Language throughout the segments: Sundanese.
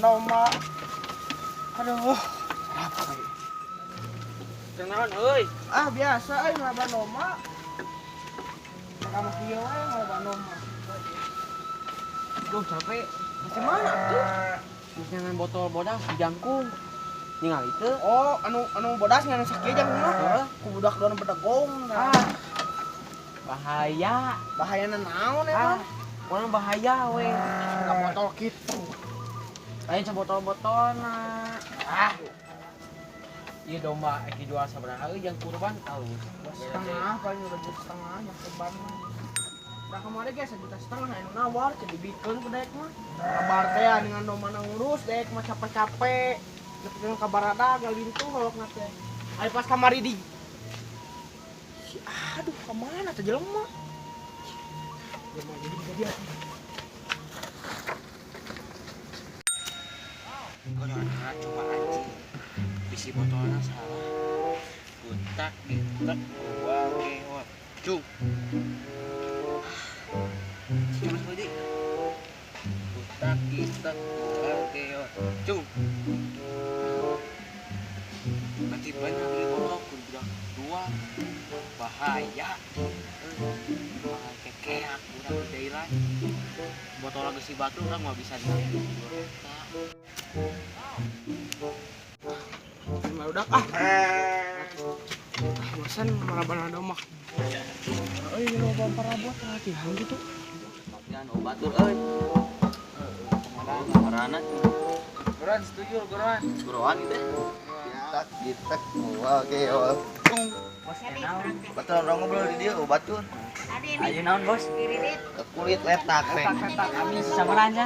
Noma. Aduh. Apa lagi? Kenaon euy? Ah, biasa euy ngalaban Noma. Kamu kieu we ngalaban Noma. Duh, capek. Masih mana tuh? Jangan botol bodas di jangkung. Ningali teu. Oh, anu anu bodas ngan sakieu jangkung mah. Heeh. Ku budak doan bedegong. Ah. Bahaya. Bahayana naon emang? Ah, urang bahaya we. Enggak botol kitu. Lain sabotol-botolna. Ah, Ieu domba ek dijual sabaraha euy jang kurban alus. setengah paling udah juta setengah yang kurban. Nah kemarin guys 1,5 juta anu nawar jadi bikeun ku daek mah. Kabar teh dengan domba ngurus daek mah capek-capek. Nepikeun ka barada galintuh holokna teh. Ari pas kamari di si aduh ka mana teh jelema? Jelema jadi dia. Gorengan cuma anjing. Bisi botolnya salah. Gutak gitek gua kewot. Cung. Cuma sekali. Gutak gitek gua kewot. Cung. Nanti banyak di botol kudu dua. Bahaya. Bahaya kekeak urang dailan. Botol lagi si batu urang mah bisa dibeli. Udah ah. Ah, bosan marabana domba. Euy, loba parabot latihan gitu. Latihan obat tuh euy. Marana. Goran setuju, goran. Goran gitu. Tak gitek gua keol. Bos naon? Batur orang ngobrol di dia obat tuh. Ayo naon, Bos? Kulit letak teh. Letak kami sabaraha aja.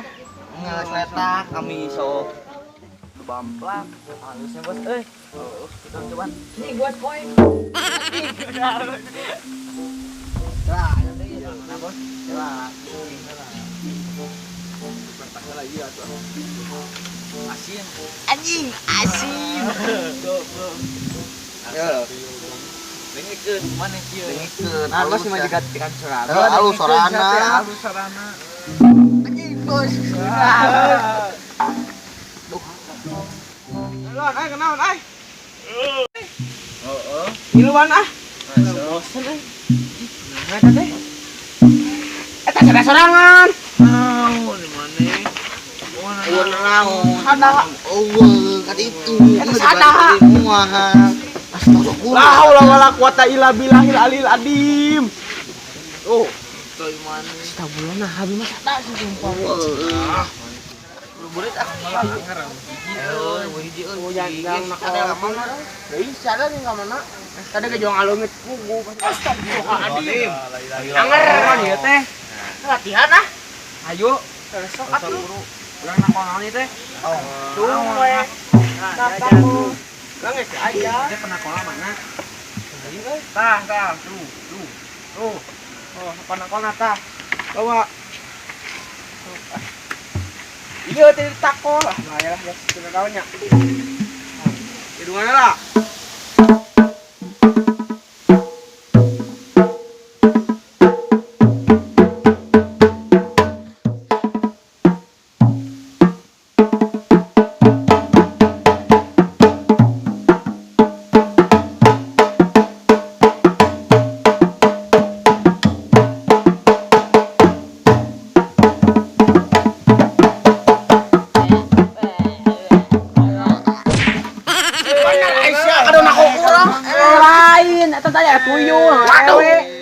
Ngeus letak kami so. Bamplak halusnya, Bos euy. Oh, kita coba. Nih buat koin. Lah, nanti ya. Mana, Bos? Lah. Pertanyaan lagi atuh. Asin. Anjing, asin. Ya. Dengekeun mana kieu? Dengekeun. Halus mah juga tikan sorana. Halus sorana. Halus sorana. Anjing, bos. Luan, ay kenaon ay? Heeh. Ngiluan ah. Bosen euy. Nah, eta teh. Eta sada sorangan. Naon di mana? Eueuh naon? Sada. Eueuh, kan itu. Eta sada. Muaha. Astagfirullah. La haula wala quwata illa billahil alil adim. Oh, Tuh mana? Astagfirullah, nah abi mah sada sih sumpah. Ah. Burit ah. Hiji euy. Oh, jangan nak Ada ka mana? Deui sada nih ka mana? Tadi ke juang alungit pugu. Astagfirullahaladzim. Anger ieu teh. Latihan ah. Ayo. Sok atuh. Urang nak naon ieu teh? Oh. Tuh we. Tapaku. Lah geus aja. Dia pernah kola mana? Tah, tah, tuh, tuh. Tuh. Oh, panakona tah. Bawa. Iya teh takol. Ah, bahaya lah guys, sudah tahunya. Hidungannya lah. Bener Aisyah, aduh nak urang. Lain, eta teh aya tuyul. Waduh.